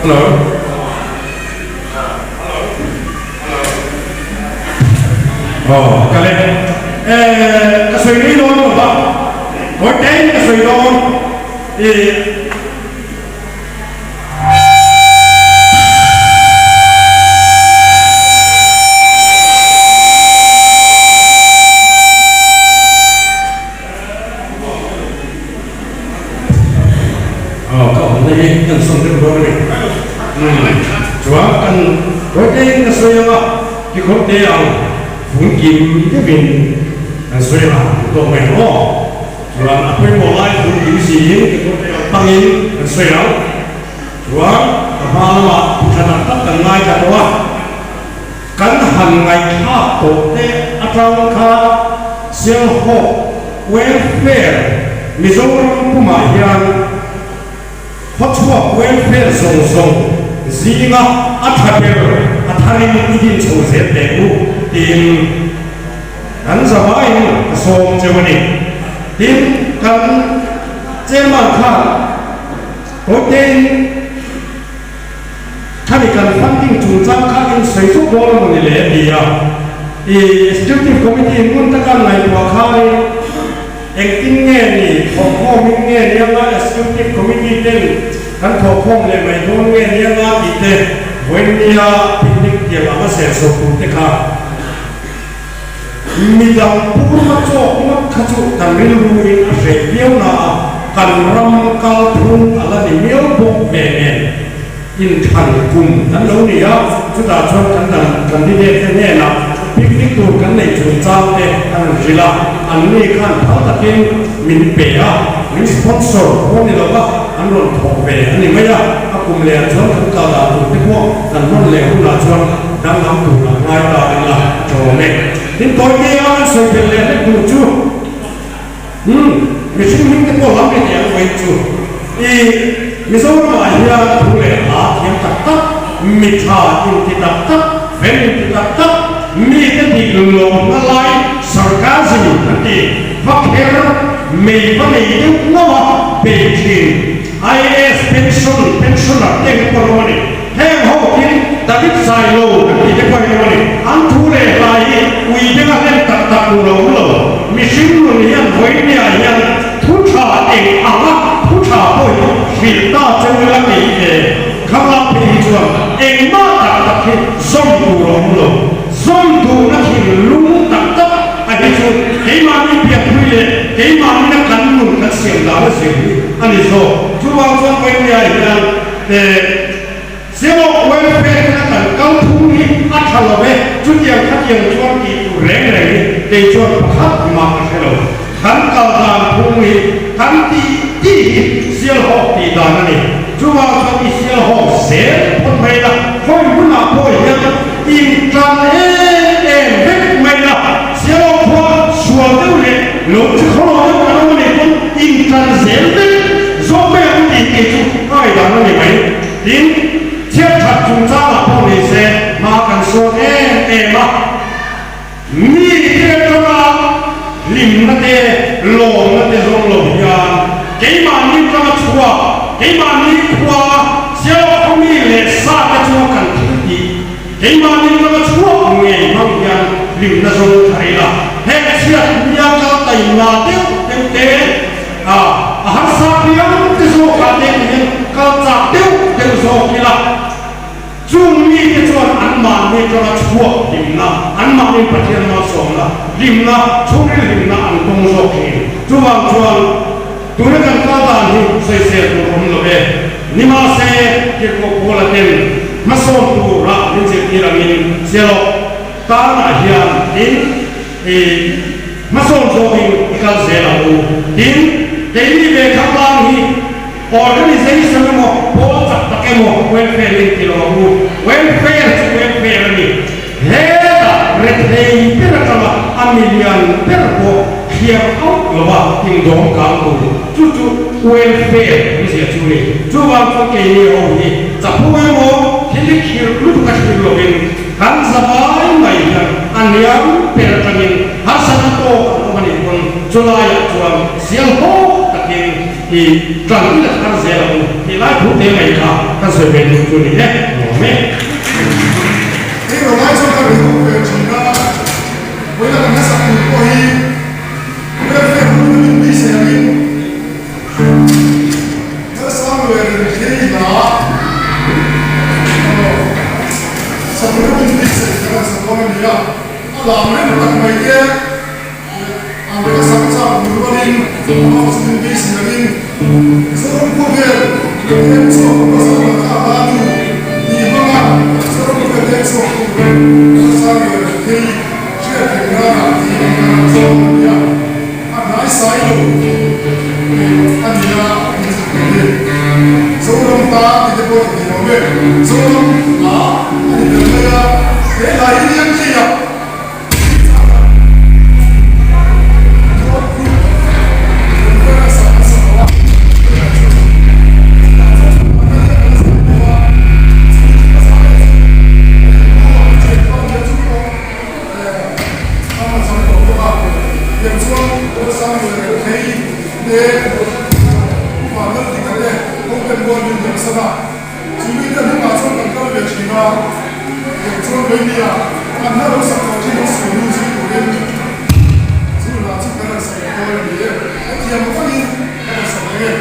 Hello. Aw ka le. Eh ka sawi rei dawn lo va. Kawi teng ka sawi dawn. Ih. Aw ka awmna hi kan sawn deuh dawn a ni. Umm chuan kan Kawite ka sawi anga tikhawp te ang fun kim deuhin kan sawi ang tawh mai ang aw. Chuan a pawimawh lai fun kim siin tikhawp te ang pangin kan sawi ang. Chuan ka hma lamah thu tha tak tak kan ngaithla tawh a. Kan han ngaihthlak tawh te atang kha Sialhawk Welfare Mizoram pumah hian khawchhuak welfare zawng zawng zinga a tha ber a tharin i din chho zel teh u tiin kan zavaiin ka sawm cheu a ni. Tin, kan chairman khan Kawitein Khami kan funding chungchang kha in sawi zuk dawn a mawni le a ti a. I Executive Committee in ngun taka ngaihtuah kharin engtin nge ni thawhkhawm in nge ni anga Executive Committee ten kan thawhkhawm leh mai dawn nge ni anga tih te vawinia picnic tiang anga serchho tur te kha midang purna chawk ngawt kha chu kan rilru in a hreh viau na a, kan ram kalphung a la ni miau bawk ve nen. Inthlan kum kan lo ni a, chutah chuan kan dan candidate te hnenah picnic tur kan neih chungchang te an rawn hrilh a, anni khan phal takin min pe a, min sponsor pawh ni lova an rawn thawk ve a ni mai a, a kum lehah chuan kan kal dan tur te pawh kan hman leh hunah chuan danglam tur an ngai ta ila a tawm e. Tin, tawite a kan sawi belh leh hlek tur chu. Umm, mihring hming te pawh lam ri thei ang vawiin chu. I Mizoramah hian thu leh hla thiam tak tak, mi tha inti tak tak, fel inti tak tak, mite dik lawmna lai sarcasm an ti, va kher mei va nei deuh ngawt a bei thin IAS pension pensioner te ang pawh an awm a ni. Heng ho tin David Sailo kan tih te pawh hi an awm a ni. An thu leh hla hi ui benga hlen tak tak tur a awm lo. Mihring nun hian vawinia hian thu tha eng anga thu tha pawh hi hrilh ta cheu ila kei ve khanglam phei hi chuan engmah tak tak hi zawm tur a awm lo. Zawm duhna thinlung tak tak a hi chu keimahni pianpui leh keimahni na kan nun kan siam dan a zir hi a ni zawk. Chuvang chuan vawinia hian Zero welfare tena kan kal phung hi a tha lo e, chutiang khatiang chuan tih tur reng reng hi kei chuan pakhat mah ka hre lo. Kan kal dan phung hi kan tih tih hi Sialhawk tih dan a ni. Chuvang chuan i Sialhawk zel phawt mai la, khawi hmunah pawh hian intan em em vek mai la, Sialhawk khua sual deuh leh lo chi khawlo deuh kan awm a nih pawn intan zel vek zawk mai ang tih kei chu ka ngaihdan a ni mai. Tin, chhiat that chungchangah pawh ni se hma kan sawn em em a, mi te atanga hlimna te, lawmna te zawng lo hian keimahni atanga chhuak, keimahni khua Sialawk khawmi leh sa te chunga kan thil tih, keimahni atanga chhuak ngei hmang hian hlimna zawng thar ila, heng chhiat nia kal taima deuh deuh te, A, a harsa piang te zawkah te hian kal chak deuh deuh zawk ila, chung mite chuan anmahni atanga chhuak hlimna, anmahni Pathian malsawmna hlimna, chhungril hlimna an tawng zawk thin. Chuvang chuan tuna kan kal dan hi sawisel tur awm lo e. Nimahse, Tirhkoh Paula ten hmasawn tura min zirtir angin Sialawk tanah hian tin i hmasawn zawkin i kal zel ang u. Tin, keini ve khanglang hi organisation emaw, pawl chak tak emaw welfare in ti lo ang u. Welfare chu welfare a ni. Hetah rethei ber atanga a milian ber pawh thliar auh lova indawm kang tur chu chu welfare awmzia chu ni. Chuvang chuan keini ho hi chapo emaw thil i khirh lutuk a thlir lovin, Kan zavai mai hian a hniam ber atangin harsatna tawk an awm a nih pawn chulaiah chuan sial hawk takin I ṭan i la thar zel ang u tih lai thu te mai kha kan sawi ve duh chu ni e, nuam e. Hei rawh lai chuan ka rilru ve ṭhin a, vawiin kan hmasak tur pawh hi welfare hun a min beisei angin Lalsangluai rin thei hla sak tur a min beisei kan rawn sa dawn a ni a, a lam rem tak mai te. An ka sak chak tur rualin amah chu min beisei angin Zoram khawvel eng chhuak pasal la kha a nu tih hmanga Zoram khawvel eng chhuak tur nasa leh rethei hriat reng nana tih an ka ram zawng a ni a, a hnai sai lo a ni a min zuk thei e. Zoram ta ti te pawh ti thei lo e, Zoram hla a ni ber mai a, he hla hi lian thei a. An hla lo sak tawh thin hi sawi nu zui turin chu hla chu ka rawn sak dawn a ni e. Ka thiam vangin ka rawn sak ang e.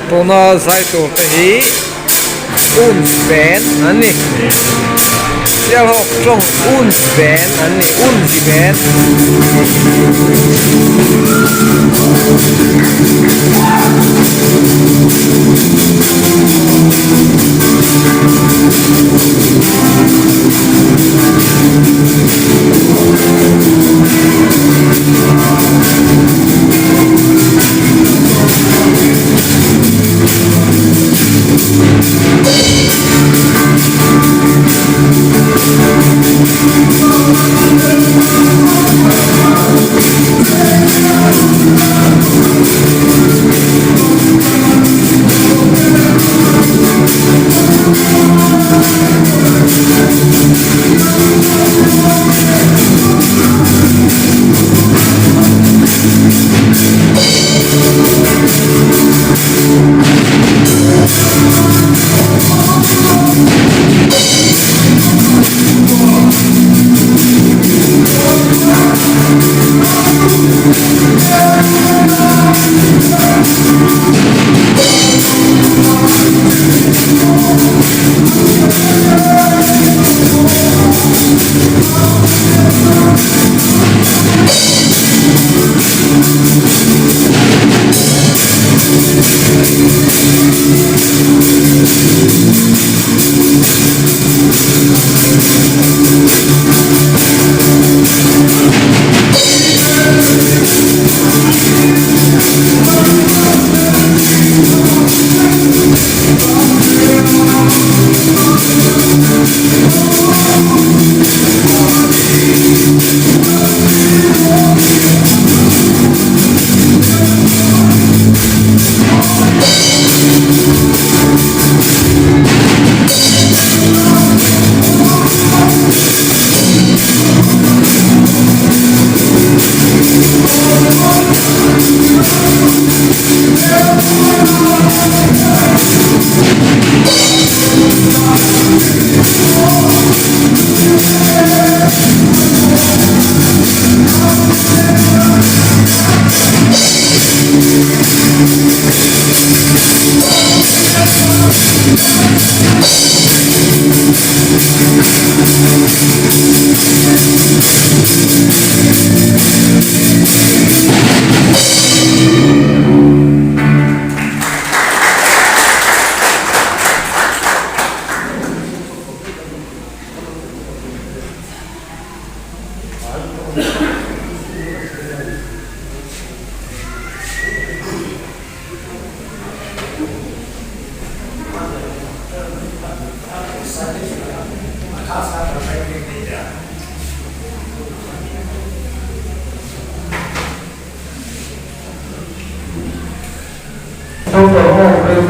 Tuna zai tur te hi uns ven an ni Sialhawk tawng uns ven an ni unzi ven.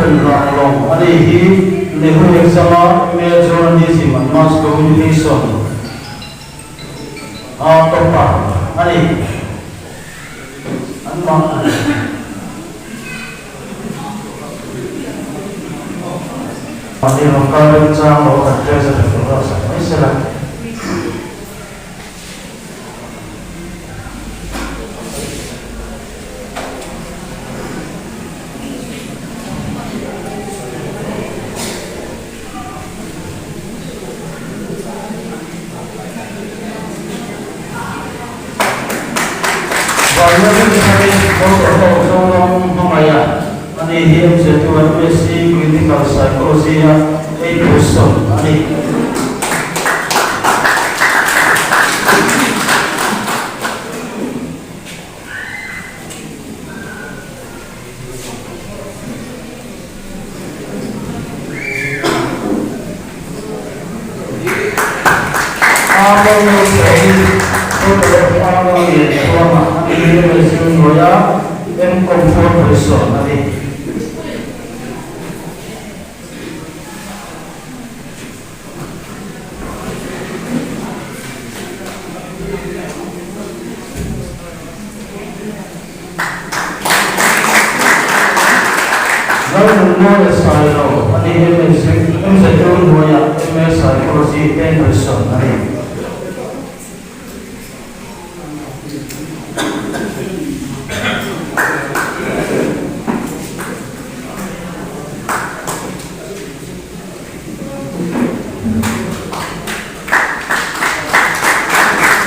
Stephen Ranglong a ni hi Nehu exam-a MA Journalism and Mass Communication a topper a ni. An mah. Mahni rawn kal remchang lo kan treasurer tur ruatsak mai sela. Vanlalin Thari Motor ho Zoram hmangaih a, ani hi MZ2 MSc Clinical Psychology a ei person a ni. Lalnunmawia Sailo a ni MZU hnuaiah MA Psychology Henderson a ni.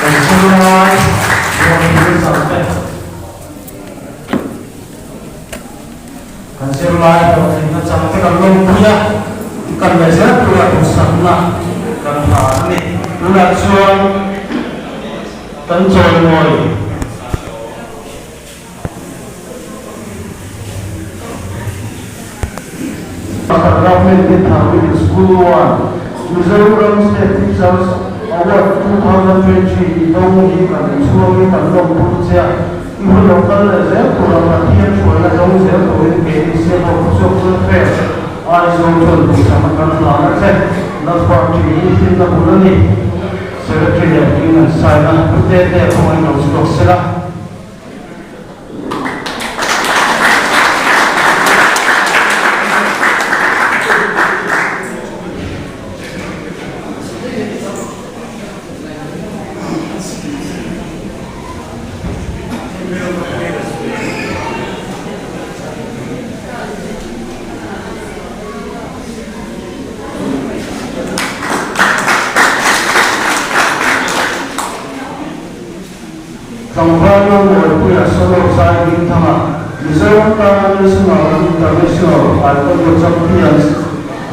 Kan zirlai ruahmanna chang te, kan zirlai hlawhtlinna chang te kan lawmpui a, kan leh zel tura duhsakna kan ha a ni. Tunah chuan kan chawimawi. Government Bethel Middle School 1, Mizoram State Teachers Award 2020 i dawng hi kan inchhuangin kan lawmpui che a, i hun lo kal leh zel tura Pathian hruaina dawng zel turin keini Sialhawk Khawchhuak Welfare Aizawl chuan duhsakna kan hlan a che. Lalpa ṭih hi hlimna bul a ni. Secretary leh hming an sign a, Pu Tete khawngaih lo chhuak sela. Tlangval Lalmuanpuia Solo Zai Hmingthanga, Mizoram tana National and International Taekwondo Champions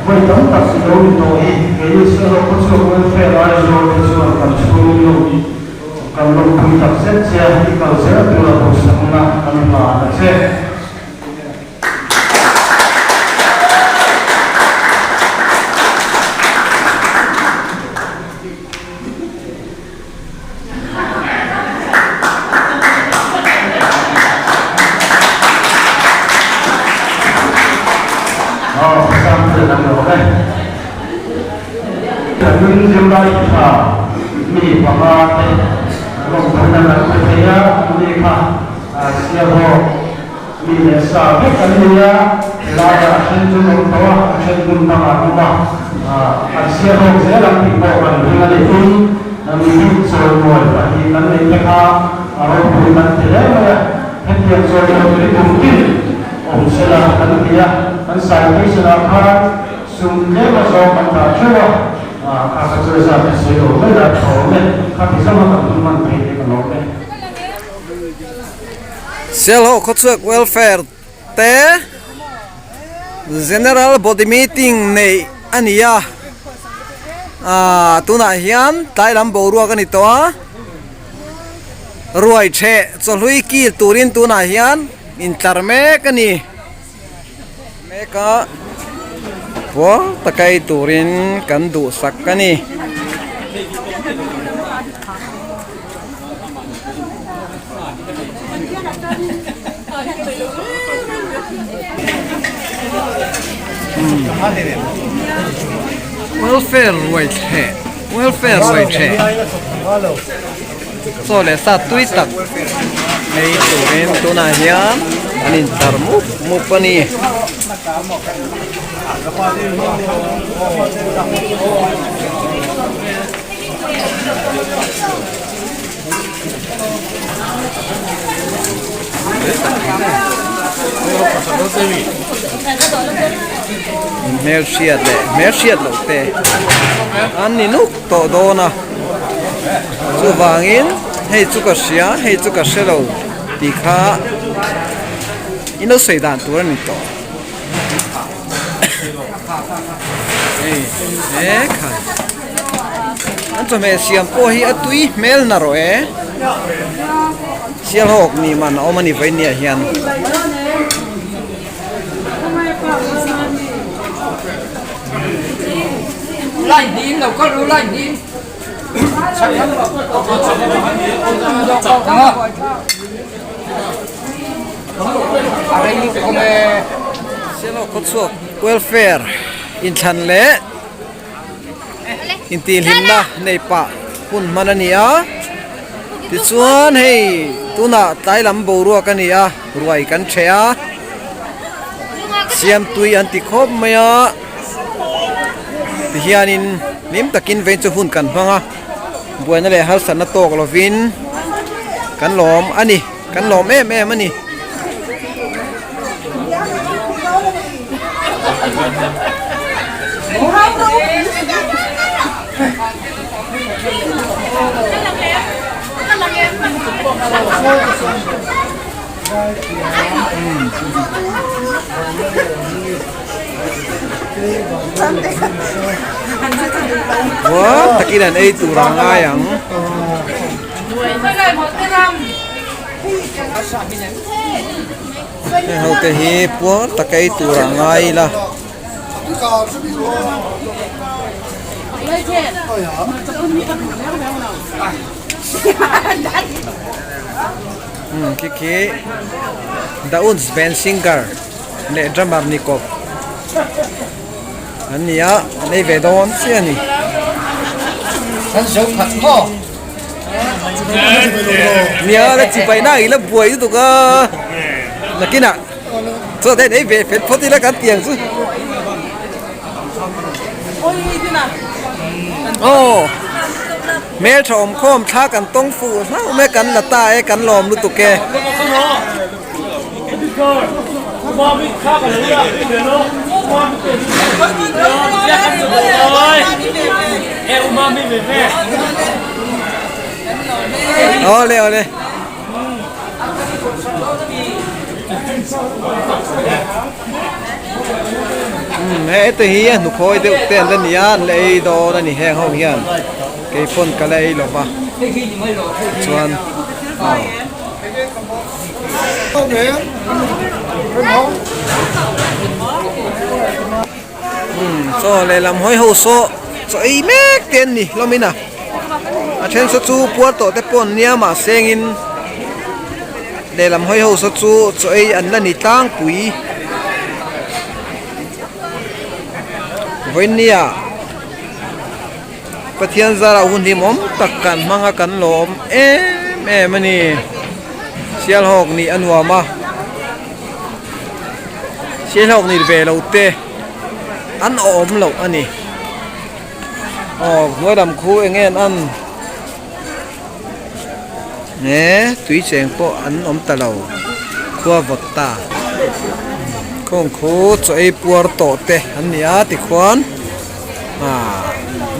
vawi tam tak i lo ni tawh hi keini Solo Khawchhuak Welfare Aizawl te chuan kan chhung lo kan lawmpui tak zet che a, i kal zel tura duhsakna kan hlan a che. Mi panga te lawmpuina kan pe thei a, ani kha Sialhawk mi leh sa vek an ni a, helaiah a then chu an awm tawh a, a then hmun dangah an awm a, an Sialhawk zel ang tih pawh kan ring a ni. Tin, mihring chawimawi pahnih kan neih te kha a ropui kan ti hle mai a, hetiang chawimawi tui kum tin awm sela kan ti a, kan citation ah khan sum tlem a zawng kan dah theuh a, kha kha chu zat te sawi lo mai la tha awm e, kha ti zawng a kan hun hman thei te ka lawm e. Sialhawk Khawchhuak Welfare te General Body Meeting neih a ni a, aaa tunah hian tlai lam boruak a ni tawh a, ruai theh chawhlui kil turin tunah hian intlar mek a ni mek a, puar taka ei turin kan duhsak a ni. Welfare ruai thleh welfare ruai thleh chaw leh sa tui tak ei turin tunah hian an intlar mup mup a ni. Hmelhriat leh hmelhriat loh te an ni nuk tawh dawn a chuvangin hei chu ka hria hei chu ka hre lo tih kha in lo sawi dan tur a ni tawh hei he kha. An chawhmeh siam pawh hi a tui hmel na rawh e. Sialhawk ni man a awm a ni vawinia hian. Sialhawk khawchhuak welfare inthlan leh. Intihhlimna nei pah hun hman a ni a tichuan hei tunah tlai lam boruak a ni a ruai kan ṭheh a siamtui an ti khawp mai a tihianin hlim takin veng chu hun kan hmang a buaina leh harsatna tawk lovin kan lawm a ni kan lawm em em a ni. Uah takin an ei tur a ngai ang. Heng ho te hi puar tak ei tur a ngai ila. Umm khi khi The Uns Band Singer leh drummer ni kawp an ni a an ei ve dawn chiah a ni. Nia la chi paih na ila buai lutuk a nakinah chaw te nei ve fel phawt ila kan tiang chu aw hmeltha awm khawm thla kan tawng fuh hlauh mai kan la ta e kan lawm lutuk e. Awle awle. Um he te hi a hnukhawi deuh te an la ni a an la ei dawn a ni heng ho hian keipawn ka la ei lo va chuan aw. Chaw lehlam hawi ho saw chaw ei mek te an ni hlawm in a a then saw chu puar tawh te pawh an nia mahse engin lehlam hawi ho saw chu chaw ei an la ni tlangpui vawinia Pathian zarah hun hlimawm tak kan hmang a kan lawm em em a ni. Sialhawk nih a nuam a, Sialhawk nih ve lo te an awm loh a ni. Aw hnuai lam khu eng nge an an he tui cheng pawh an awm ta lo khua vawt ta. Khawng khu chaw ei puar tawh te an ni a tikhuan. Aaa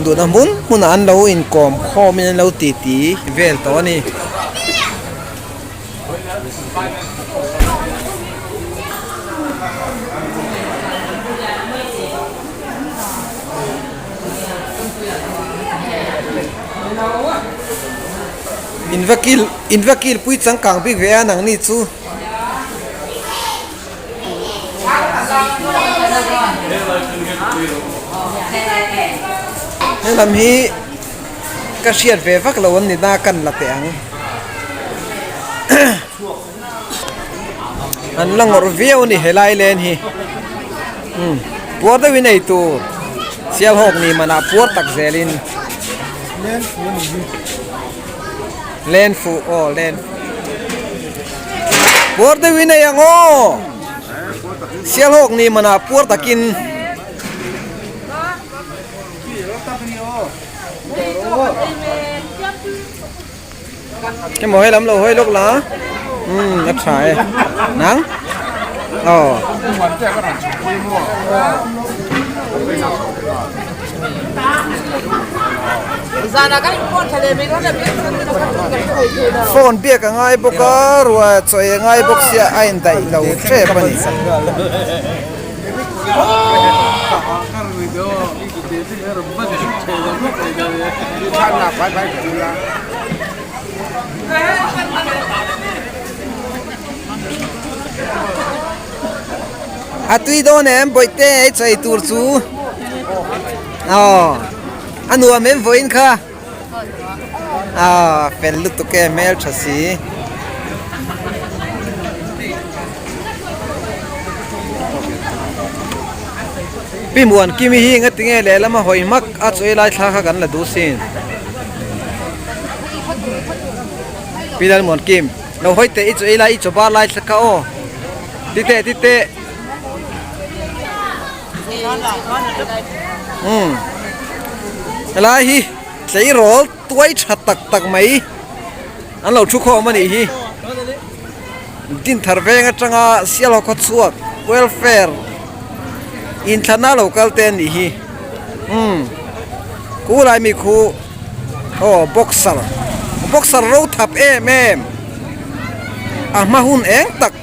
duhna hmun hmunah an lo inkawm khawmin an lo titi vel tawh a ni. Invakil invakil pui changkang bik ve a nangni chu. Helam hi ka hriat ve vak lo an ni na kan la teh ang an la ngawrh viau a ni helai len hi umm. Puar deuhin ei tur Sialhawk ni manah puar tak zelin Len fuh aw len Puar deuhin ei ang aw Sialhawk ni manah puar takin. Cái mồi hay lắm lâu hơi lúc lá. Ừ, rất phải. Nắng. Ờ. Phone biak a ngai bawk a, ruah chawi a ngai bawk sia a indaih lo tep a ni. A tui dawn em bawihte ei chei tur chu aw a nuam em vawiin kha aw fel lutuk e hmeltha si. Pi Muankimi hi ngatinge lehlam a hawi hmak a chawi lai thla kha kan la duh sin. Pi Lalmuankim, lo hawi teh i chawi lai i chaw bar lai thla kha aw. Ti teh ti teh. Umm helai hi tleirawl tuai tha tak tak mai an lo thu khawm a nih hi. Dinthar veng atanga Sialhaw khawchhuak welfare inthlana lo kal te a nih hi umm kulai mi khu aw boxer boxer ro thap em em a hma hun eng tak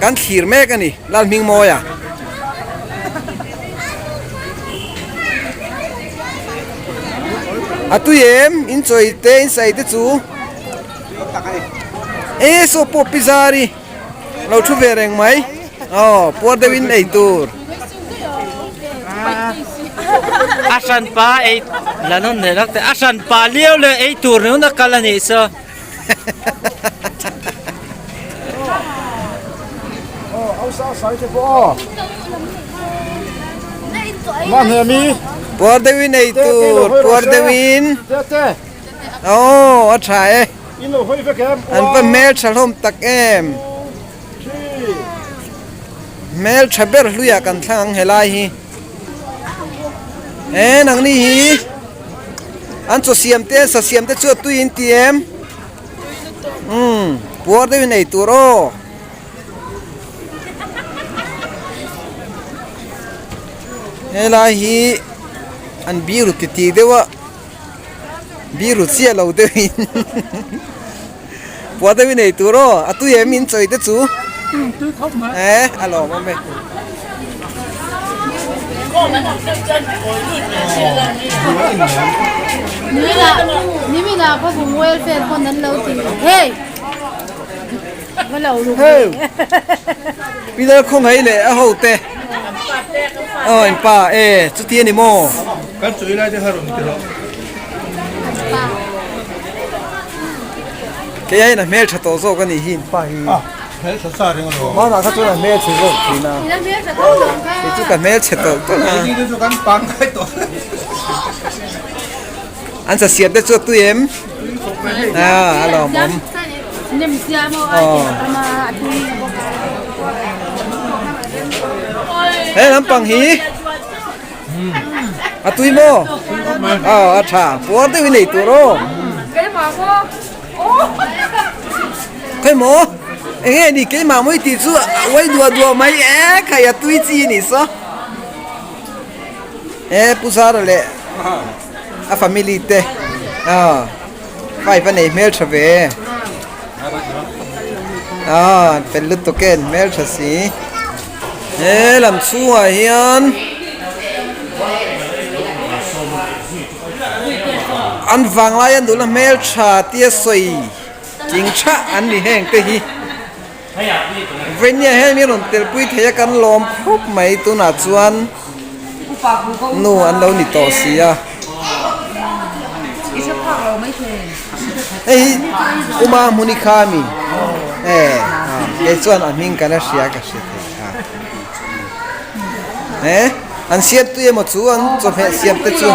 kan thlir mek a ni Lalhmingmawia. A tui em in chawi te in sawi te chu. E saw pawh pi zari lo thu ve reng mai aw puar deuh in ei tur. A hran pa ei la nawn leh lak teh a hran pa liau leh ei tur ringawt a kal a nih saw. Puar deuh in ei tur puar deuh in. Aw a tha e. An va hmel tha hlawm tak em. Hmel tha ber hluiah kan thlang ang helai hi. E nangni hi an chaw siam te an sa siam te chu a tui in ti em. Umm puar deuhin ei tur aw. Helai hi an biru titi deuh a. Biru chiah lo deuhin puah deuhin ei tur aw a tui em in chawi te chu e a lawm awm e. Pillar khawngaih leh a ho te aw in pa e chuti a ni maw. Kan chawi lai te kha rawn ti rawh. Kei aiin a hmel tha tawh zawk a nih hi in pa hi. A hmel tha sa reng alawm. Hmanah kha chuan a hmel chhe zawk thin a. Kei chu ka hmel chhe tawh tawh a. Kei chu kan pangngai tawh. An sa siam te chu a tui em? A a lawmawm. He lampang hi a tui maw? Aw a tha puar deuhin ei tur aw. Khawimaw? Enge ni keimah mawi tih chu a uai duah duah mai e khai a tui chi a nih saw. E Pu Zara leh a family te ah pipe a nei hmeltha ve ah fel lutuk e an hmeltha si he lam chhungah hian an vanglai a nula hmeltha tia sawi tling thah an ni heng te hi. Venia hian min rawn telpui thei a kan lawm khawp mai tunah chuan nu an lo ni tawh si a hei hi Uma hmuni kha a mi e kei chuan a hming ka la hria ka hre thei a. He an siam tui emaw chu an chawhmeh siam te chu.